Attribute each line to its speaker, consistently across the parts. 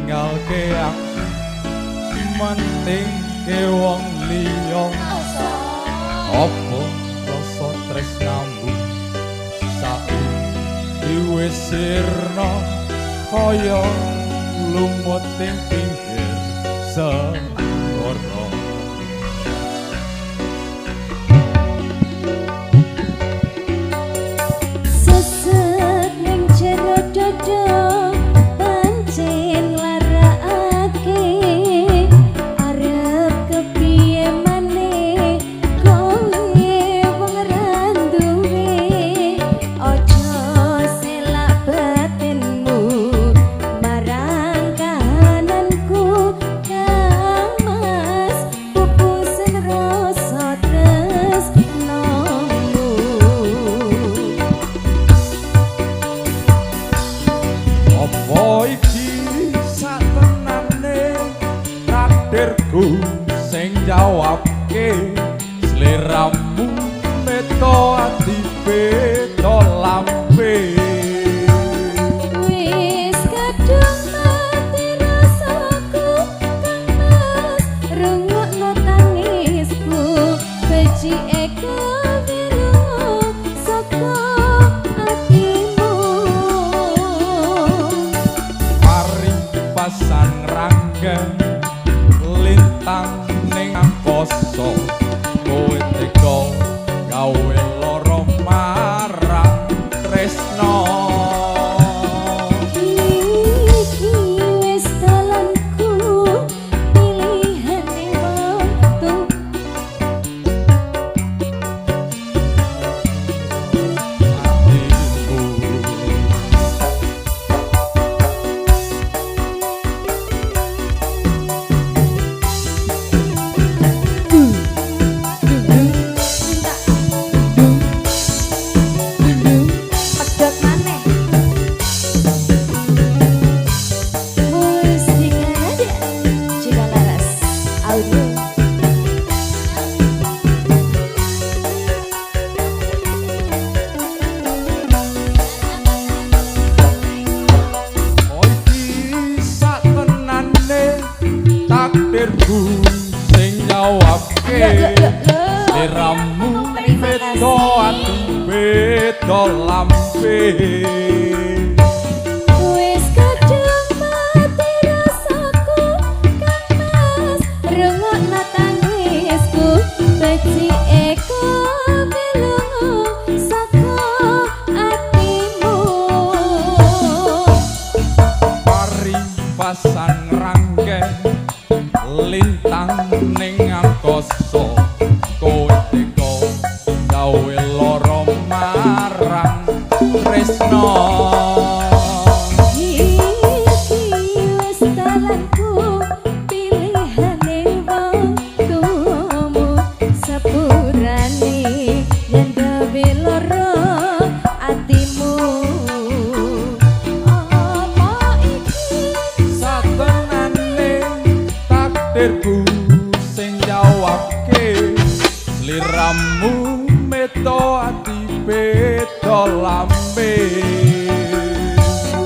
Speaker 1: Ninggalke aku, mentingke wong liya. Apa rasa tresnamu saiki wis sirna kaya lumut ing pinggir segara?
Speaker 2: Sesek ning jero dodo pancen larakake, arep kepiye maneh kowe wong ra duwe. Aja selak batinmu marang kahananku, Kang Mas, pupusen rasa tresnomu.
Speaker 1: Apa iki satenane takdirku sing jawabke sliramu meto ati beda lambe?
Speaker 2: Wis kadung mati rasaku, Kang Mas, rungokno tangisku, becike kowe lunga saka atimu.
Speaker 1: Pari pasang rangga lintang ning angkasa, kowe tega gawe lara marang tresno.
Speaker 2: Iki wis dalanku, pilihane wektu.
Speaker 1: Atimu.
Speaker 2: Pedhot maneh. Mustika Nada Cibalaras Audio.
Speaker 1: Oh iki satenane takdirku sing jawabke sliramu
Speaker 2: Terima
Speaker 1: beda
Speaker 2: kasih.
Speaker 1: Ati beda lambe.
Speaker 2: Wis kadung mati rasaku, Kang Mas, rungokno tangisku, becike kowe lunga saka atimu.
Speaker 1: Pari pasang rangke lintang ning angkasa, kowe tega gawe lara marang tresno.
Speaker 2: Iki wis dalanku, pilihane wektumu, sepurane yen gawe lara atimu. Apa iki
Speaker 1: Satenane takdirku sing jawabke sliramu meto ati beda lambe.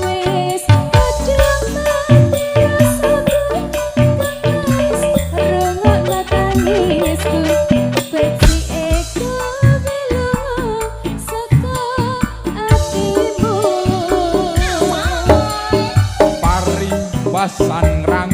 Speaker 2: Wis kadung mati rasaku, Kang Mas, rungokno tangisku, becike kowe lunga saka atimu.
Speaker 1: Pari pasan rangke